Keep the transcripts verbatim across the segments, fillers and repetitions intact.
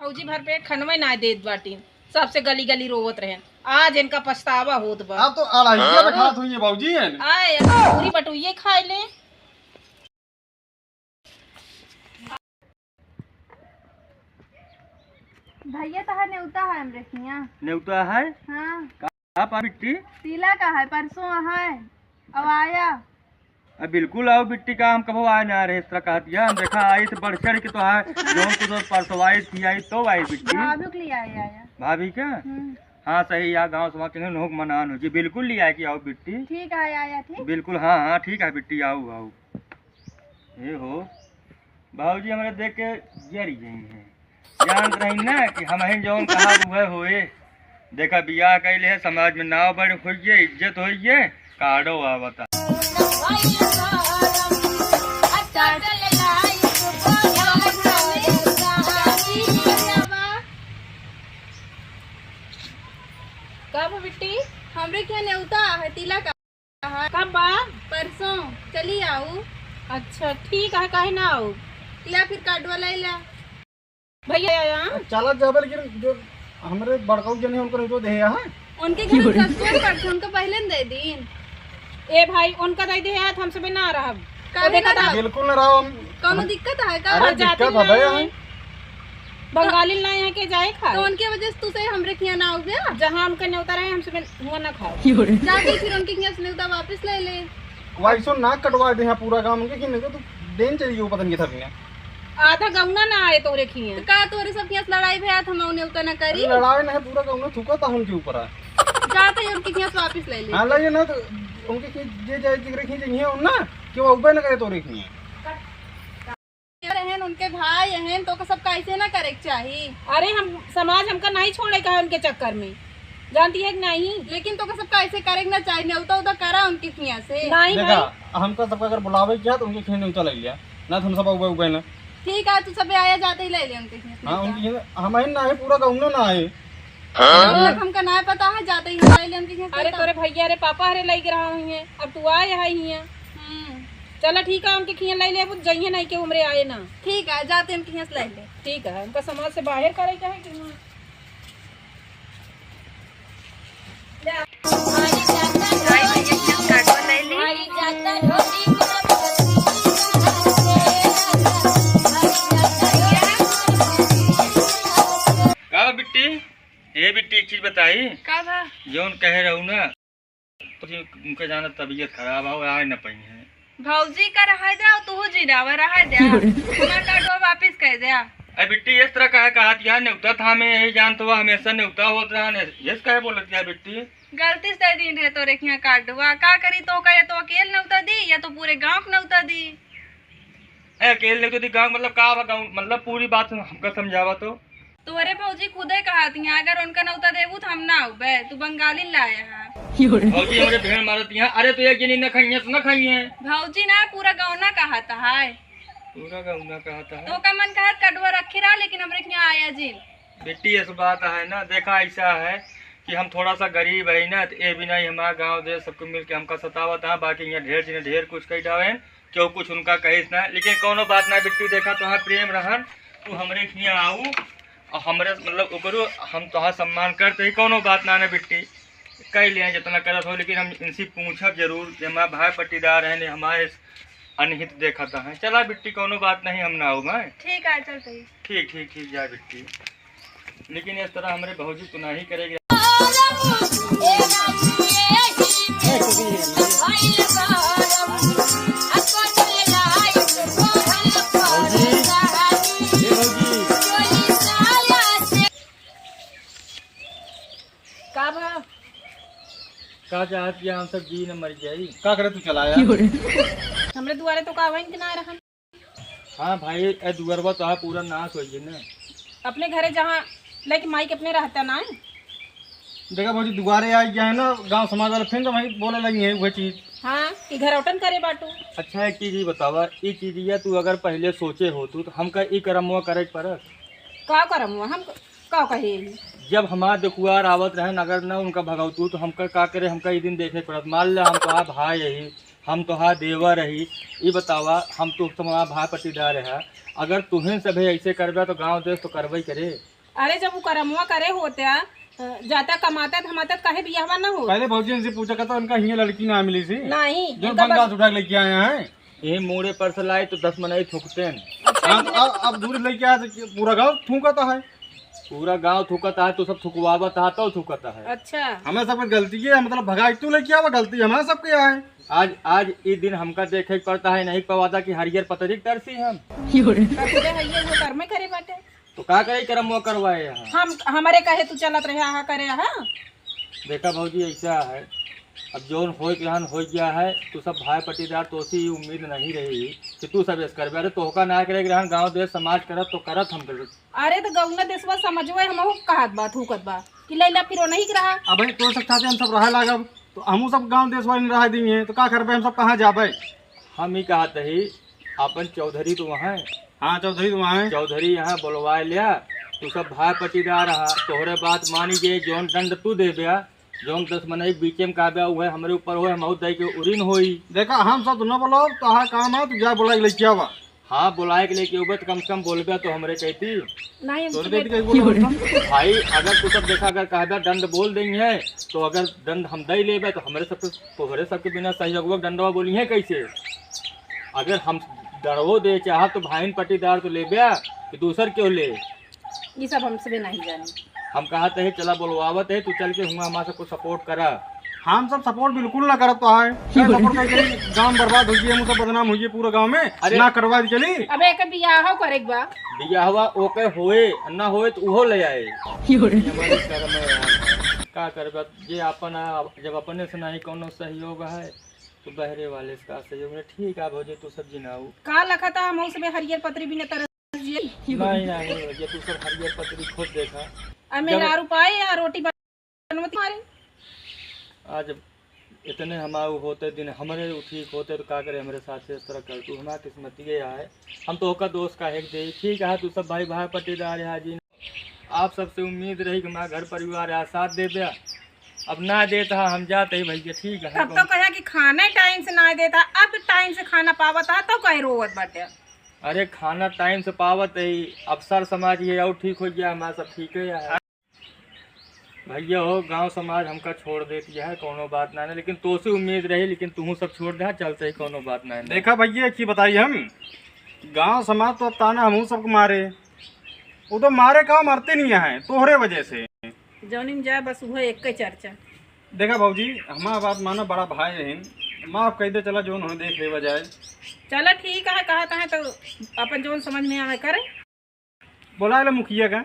भौजी भर पेट खनवे ना देत बाटी, सबसे गली गली रोवत रहेन। आज इनका पछतावा होत बा। आप तो अढ़ाइया पे खात हुई है भौजी है। आए, पूरी बटुइये खाए ले। भैया, तहार नेवता है हमरे हियाँ। नेवता है? हाँ। का पा बिट्टी? तिलक है, परसों है, अब आया। अब बिल्कुल आओ बिट्टी, का हम कबो आए ना रहे, इस तरह कहत या। हम देखा आई तो बढ़ चढ़ के तो है, जौन कुछ परसों आई थी, आई तो आई बिट्टी। भाभी के लिए आया, आया। भाभी का? हम्म। हाँ, सही, या गाँव समाज के नोक मनान हो जी, बिल्कुल ले आए कि आओ बिट्टी। ठीक है, आया, ठीक। बिल्कुल, हाँ, हाँ, ठीक है बिट्टी, आओ, आओ। ए हो, बाबूजी हमरे देख के जरी गई हैं। जानत रही ना कि हमहिन जौन कहा उहे होए। देखा, बियाह कइले है, समाज में नाव बड़ होइए, इज्जत होइए, कार्डो आवता। कब बिट्टी? हमरे के नेवता है, तिलक। कब बा? परसों चली आऊ। अच्छा, ठीक है, काहे ना आऊ? या फिर कार्डवा ले ला। भैया आया। चला जाबे, लेकिन जो हमरे बड़काऊ जने उनको नहीं तो दे यहाँ। उनके घर में दस कोई पड़ते, उनको पहले न दे दीन। ए भाई, उनका दे दे यार, हम सबे ना रहब। काहे तो देखा ना था। रहब? बिल्कुल ना रहो हम। कौनो दिक्कत है का? अरे और जाति दिक्कत है ना भाई, है। हम बंगाली लाए हैं के जाए खा। तो उनके वजह से तू से हमरे खिया ना हो गया। जहाँ उनका न्योता रहे, हम सबे हुआ ना खाओ। जाके फिर उनके खिया से न्योता वापस ले ले। वैसो नाक कटवा दे हैं पूरा गांव के, कि नहीं तो तू देन चली गई पता नहीं था बिना। आधा गौना ना आए तोरे खिया। तो का तोरे सब खिया से लड़ाई भया, हम उन्हें उतना करी? अरे लड़ाई नहीं, पूरा गौना थूका था उनके ऊपर है। जाते ही उनके खिया से वापस ले ले। हाँ, ले ना तो उनके खिया जे जाए जिगरे खिया जे नहीं है उन ना, कि वो उबे ना करे तोरे खिया। रहन उनके भाई रहन तो ओकर सब कैसे ना करे के चाही। अरे हम समाज हमका नहीं छोड़े का है उनके चक्कर में, जानती है कि नहीं? लेकिन तो ओकर सब कैसे करे के ना चाही, न्योता उता करा उनके खिया से। नहीं देखा, भाई। हमका सबका अगर बुलावे के है तो उनके खिया न्योता ले लिया, ना तो हम सब उबे उबे ना। ठीक है, तू सब आया जाते ही ले ले उनके खिया से हाँ, न्योता। उनके खिया, हम ही ना है, पूरा गाँव ना है। मतलब हमका ना पता है, जाते ही हम ले ले उनके खिया से अरे न्योता। तोरे भैया रे पापा रे लग रहा हुई है, अब तू आए है हिया। हम्म। चला ठीक है, उनके खिया ले ले, अब जइहे नहीं के उमरे आए ना। ठीक है, जाते उनके खिया से ले ले। ठीक है, उनका समाज से बाहर करे के है कि ना? का बिट्टी? ए बिट्टी, एक चीज बताई। का बा? जौन कहे रहू ना, तो जी उनका जाना तबीयत खराब है, आए न पाई है। भौजी का रहा दे, तू जी रहा, रहा दे। हमारा कार्डवा वापस कर दे। ए बिट्टी, इस तरह कहे कहा दिया, नेवता था मैं यही जानत हुआ, हमेशा नेवता होत रहा ने, ये कहे बोलत दिया बिट्टी? गलती से दे दीन रहे तोरे खिया कार्डवा, का करी तो का, या तो अकेल नेवता दी या तो पूरे गांव के नेवता दी। ए, अकेल नेवता दी गांव मतलब का बा गांव, मतलब पूरी बात हमका समझावा तो। तोहरे भौजी खुदे कहत हियाँ, अगर उनका नौता देबू त हम ना आउबे, तू बंगाली लाए हा। भौजी हमरे भेड़ मारत हियाँ, अरे तो एक जनी न खइहे त न खइहे। भौजी ना, पूरा गौना कहत है। पूरा गौना कहत है। तो का मन कहत कटुआ रखे रहा, लेकिन हमरे हियाँ आया जिन। बेटी, ऐसा बात है ना, देखा ऐसा है कि हम थोड़ा सा गरीब है ना, तो ये भी नहीं हमारा गाँव देश सबको मिल के हमका सतावत है, बाकी यहाँ ढेर जने ढेर कुछ कही डावे। केहू कुछ उनका कहिस ना, लेकिन कौनो बात ना बिट्टी, देखा तोहार प्रेम रहन, तू हमरे हियाँ आऊ और हमरे मतलब ओकरो हम तोहार सम्मान करते ही, कौनो बात ना ना बिट्टी, कह लिया जितना करत हो, लेकिन हम इनसे पूछब जरूर कि हमारे भाई पट्टीदार हैं, ने हमारे अनहित देखत हैं। चला बिट्टी, कौनो बात नहीं, हम ना आऊ मैं। ठीक है, चलते ही। ठीक, ठीक, ठीक, जा बिट्टी। लेकिन इस तरह हमरे भौजी तो नहीं करेगी। का भा? का चाहत कि हम सब जी न मर जाई? का करे तू चला यार? हमरे दुआरे तो का आवेन कि ना रहन? हाँ भाई, ए दुअरवा तो पूरा नाश होइ गए ना। अपने घरे जहाँ लेके माई के अपने रहता ना है। देखा भौजी, दुआरे आ गया है ना, गांव समाज वाले फिर तो वही बोले लगी है वह चीज। हाँ, कि घरौटन करे बाटू। अच्छा, एक चीज ये बतावा, ये चीज ये तू अगर पहले सोचे हो तू, तो हमका ई करम हुआ करे के परत? का करम हुआ? हम का कहे? जब हमार दुखुआर आवत रहन, अगर न उनका भगवतू, तो हमका का करे, हमका ई दिन देखे के परत। मान ले हम तोहार भाई यही, हम तोहार देवर रही, ई बतावा, हम तो तुम्हारा भाई पट्टीदार है, अगर तुहें सभे ऐसे करबे तो गांव देश तो करबे ही करे। अरे, जब वो करमवा करे होत्या, अ, जाता कमाता धमाता, त काहे बियाहवा ना हो? पहले भौजी इनसे पूछा करता, उनका हियाँ लड़की ना मिली सी। नहीं, जो इनका बंगाल बस से उठा के लेके आए हैं। ये मूड़े पर से लाए तो दस मनई थूकते हैं। अच्छा, हाँ, तो इनने अब, अब दूर लेके आए तो पूरा गाँव थूकता है। पूरा गाँव थूकता है, तो सब थुकवावत है, तो थूकता है। अच्छा। हमें सब गलती है, मतलब भगाई तू लेके आवा, गलती हमारा सबके यहाँ है। आज, आज ई दिन हमका देखे के पड़ता है, नहीं पवादा कि हरियर पतरी के तरसी हम। यो रे। तब तो है, ये वो कर्मे करे बाटे। तो का करे, करम वो करवाए यहाँ? हम, हमरे कहे तू चलत रहे, आहा करे, आहा। देखा भौजी, ऐसा है, अब जौन होए के रहन हो गया है, तू सब भाई पट्टीदार, तोसी उम्मीद नहीं रही कि तू सब ऐस करबे। अरे तोहका ना करे के रहन, गाँव देश समाज करत तो करत हम करत। अरे तो गौना देशवा समझवे, हम कहत बा, थूकत बा कि लैला फिर नहीं के रहा। अब भाई तो सब साथे हम सब रहे लागब, तो हमहू सब गाँव देश वाले रह दी हैं, तो का करबे, हम सब कहाँ जाबे? हम ही कहत ही, अपन चौधरी तो वहाँ है। हाँ, चौधरी तो वहाँ है। चौधरी यहाँ बोलवाए लिया, तू सब भाई पट्टीदार रहा, तोहरे बात मानी जे, जौन दंड तू देबे, जौन दस मनई बीचे में कहबे, उहे हमरे ऊपर होए, हम दई के उरिन होई। देखा, हम सब तो न बोलो, तोहार काम है, तू जा बोला के लेके आवा। हाँ, बोलाए के लेके उबे तो कम से कम बोलबे तो हमरे कहती। नहीं, हम तोरे सुबह कहती कहीं बोलो हम। भाई, अगर तू सब देखा, अगर कहबे दंड बोल देंगे, तो अगर दंड हम दई लेबे, तो हमरे सबके, तोहरे सबके बिना सहयोगवा के दंडवा बोली है कैसे? अगर हम दड़वो दे चाहब, तो भाईन पट्टीदार तो लेबे, कि दूसर क्यों ले? ये सब हमसे भी नहीं जानी। हम कहत है, चला बोलवावत है, तू चल के हुआ हमारे सबको support करा। हम सब support बिल्कुल ना करत तो है। क्या support करके गाँव बर्बाद हो गया, हम सब बदनाम हो गए पूरा गाँव में। अरे ना करवा दी चली। अबे एक बियाह करे के बा। बियाहवा ओके होए, ना होए तो उहो ले आए। यो रे। ये हमारे कर्म है यार। का करबे, जे अपन है, जब अपने से नहीं कोनो सहयोग है, तो बहरे वाले से का सहयोग है? ठीक है भौजी, तू सब जिनाऊ। का लखा था हम उसमें हरियर पतरी बिना तरस जिए? नहीं, नहीं, भैया, तू सब हरियर पतरी खुद देखा। आ जब मेहरारू पाए या रोटी बनवत मारे। आज इतने हमारे होते दिन हमरे उ ठीक होते तो का करे, हमरे साथ से इस तरह कर तू, हमारा किस्मत ये है। हम तो ओका दोष काहे के दे, ठीक है, तू सब भाई भाई पट्टीदार है जी। आप सबसे उम्मीद रही कि हमारा घर परिवार है, साथ दे दे। अब ना देत हा, हम जात ही भैया, ठीक है, तब तो कहा कि खाना टाइम से ना देता, अब टाइम से खाना पावत हा, तो कहे रोवत बाटे। अरे खाना टाइम से पावत ही, अब सर समाज ये और ठीक हो गया, हमारा सब ठीक है यार। भैया हो, गांव समाज हमका छोड़ देती है, कोनो बात ना है, लेकिन तोसे उम्मीद रही, लेकिन तुहू सब छोड़ दे, चलते ही कोनो बात ना है। देखा भैया, एक चीज बताई हम, गांव समाज तो अब ताना हमहू सबको मारे, वो तो मारे का, मरते नहीं है तोहरे वजह से। जौनी में जाए बस उहे एक चर्चा। देखा भौजी, हमार बात माना, बड़ा भाई रहिन, माफ कर दे, चला जौन होए देख लेवा जाए। चला ठीक है, कहत है तो अपन जौन समझ में आवे करे। बोला ले मुखिया का।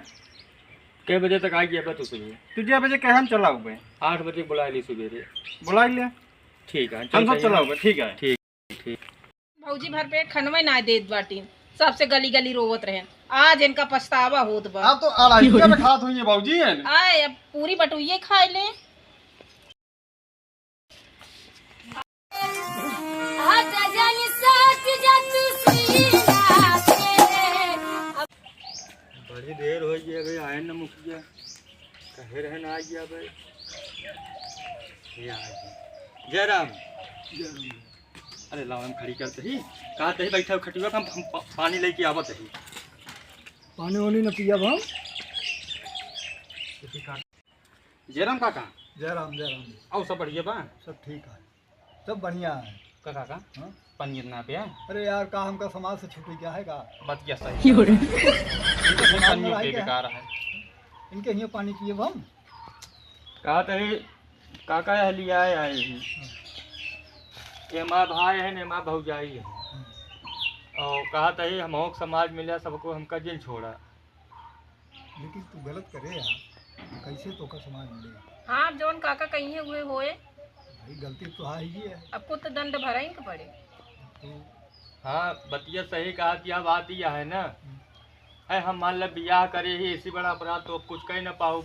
कै बजे तक आ गया बा तू सुबह? तू जे बजे कहे हम चला उबे। आठ बजे बुला ली सुबेरे। बुला ले। ठीक है, हम सब चला उबे, ठीक है। ठीक, ठीक। भौजी भर पेट खनवे ना देत बाटी, सबसे गली गली रोवत रहेन। आज इनका पछतावा होत बा। आप तो अढ़ाइया में खात हुई है भौजी है। आए, अब पूरी बटुइये खाए ले। हट जानी सट जा तू सीना से। बड़ी देर हो गई अबे, आए न मुखिया, कहे रहे ना आ गया अबे। ये आ गया। जय राम। जय राम। अरे लाओ, हम खड़ी करते ही, कहा ते ही बैठा हो खटिया पे, हम, हम पा-, पानी लेके आवत ही। पानी वानी न पियब हम। जयराम काका। जय राम, जय राम। और सब बढ़िया बा? सब ठीक है, सब बढ़िया है। का काका? हाँ? पनीर ना पिया? अरे यार, का हमका समाज से छूटे क्या है का? बात क्या सही क्यों रे? है। इनके समाज में पनीर रह गया बेकार है। इनके हियाँ पानी पियब हम? कहा तरी काका यह लिया आए ही। एमा भाई है, एमा भौजाई है। हम्म। और कहा तरी हम होक समाज मिला, सबको हमका जिन छोड़ा। लेकिन तू गलत करे यार, कैसे तोका समाज मिले? हाँ, जौन काका कहिए हुए होए। भाई गलती तो है ही है। अब कुछ तो दंड भरा ही के पड़े। तो हाँ, बतिया सही कहा कि अब बात यह है ना। हम्म। है हम मान ले बियाह करे ही, इसी बड़ा अपराध तो अब कुछ कह ना पाओ।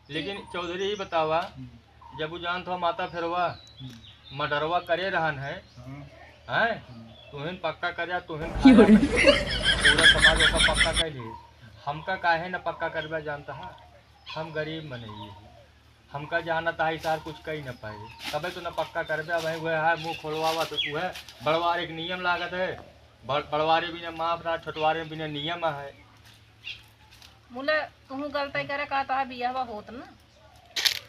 लेकिन चौधरी ही बतावा, हम्म। जब वो जानत हो माता फेरवा, हम्म। मर्डरवा करे रहन है, हाँ। हैं? हम्म। तुहिन पक्का करे, तुहिन खाया नहीं। पूरा समाज ओका पक्का कर लिए। हमका काहे न पक्का करबे जानता है? हम गरीब मनई ही। हमका जानत है, सार कुछ कही न पाए। तबे तो न पक्का करबे। अब वह है, मुँह खोलवावा तो तू है। बड़वारे के नियम लागत है। बड़-, बड़वारे बिना माफ ना, छोटवारे बिना नियम है। मुला तुहू गलती करे का, ता बियाहवा होत ना।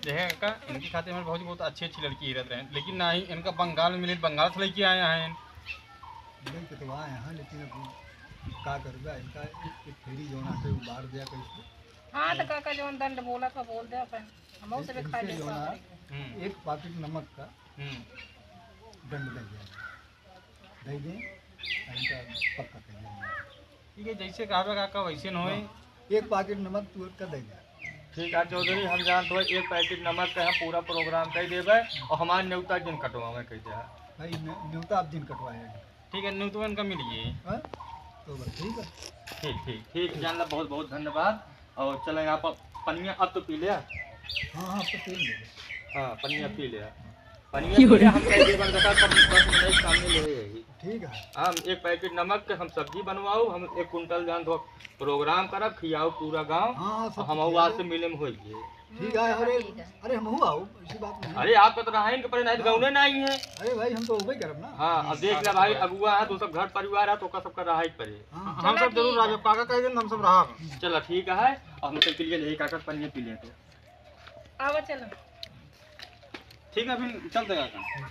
देखे का, इनकी खातिर हमारे भौजी बहुत अच्छी अच्छी लड़की हिरत रहे, लेकिन नाही, इनका बंगाल में मिले, बंगाल से लेके आए हैं। मिले के तो आए हैं, लेकिन अब का करबे, इनका एक, एक फेरी जौन आटे उबार दिया कैसे। हाँ, तो काका जौन दंड बोला था, बोल दे अपन। हम से भी खा ले। हम्म। एक पाकिट नमक का हम्म। दंड दे दिया। दे दें, इनका पक्का कर देंगे। ठीक है, जैसे कहबे काका, वैसे न होए। हाँ, एक पाकिट नमक तू का दे दे। ठीक है चौधरी, हम जानत हो एक पैकेट नमक का हम पूरा प्रोग्राम कर देबे और हमार न्योता जिन कटवावे कह दे। भाई, न-, न्योता आप जिन कटवाए। ठीक है, न्योता इनका मिल गई। हाँ? तो बस ठीक है। ठीक, ठीक, ठीक, जान ला, बहुत, बहुत धन्यवाद। और चले आप पनिया अब तो पी ले। हाँ, हाँ, अब तो पी ले। हाँ, पनिया पी ले। पनिया पी ले, हम कह देबे बता, सब, सब नहीं सामने ले आई। ठीक है। हम एक पैकेट नमक के हम सब्जी बनवाओ, हम एक कुंटल जान दो प्रोग्राम करब, खियाओ पूरा गाँव। हाँ, हाँ, सब और हम खिया आज दे। से मिले में होइए। ठीक है, अरे, ठीक है। अरे, हमहू आओ, ऐसी बात नहीं। अरे, आपका तो रहाइन के पड़े, नहीं तो हाँ। गौने नहीं है। अरे भाई, हम तो उबे करब ना। हाँ, अब देख ले भाई, अगुआ है तो सब घर परिवार है, तो ओका सबका रहाई के पड़े। हाँ, हम चला सब जरूर ठीक है। राजब काका कह देन, हम सब रहब। चला ठीक है, अब हम चल के लिए ले काका पनिया पी ले तो। आवा चला। ठीक है, फिर चलते काका।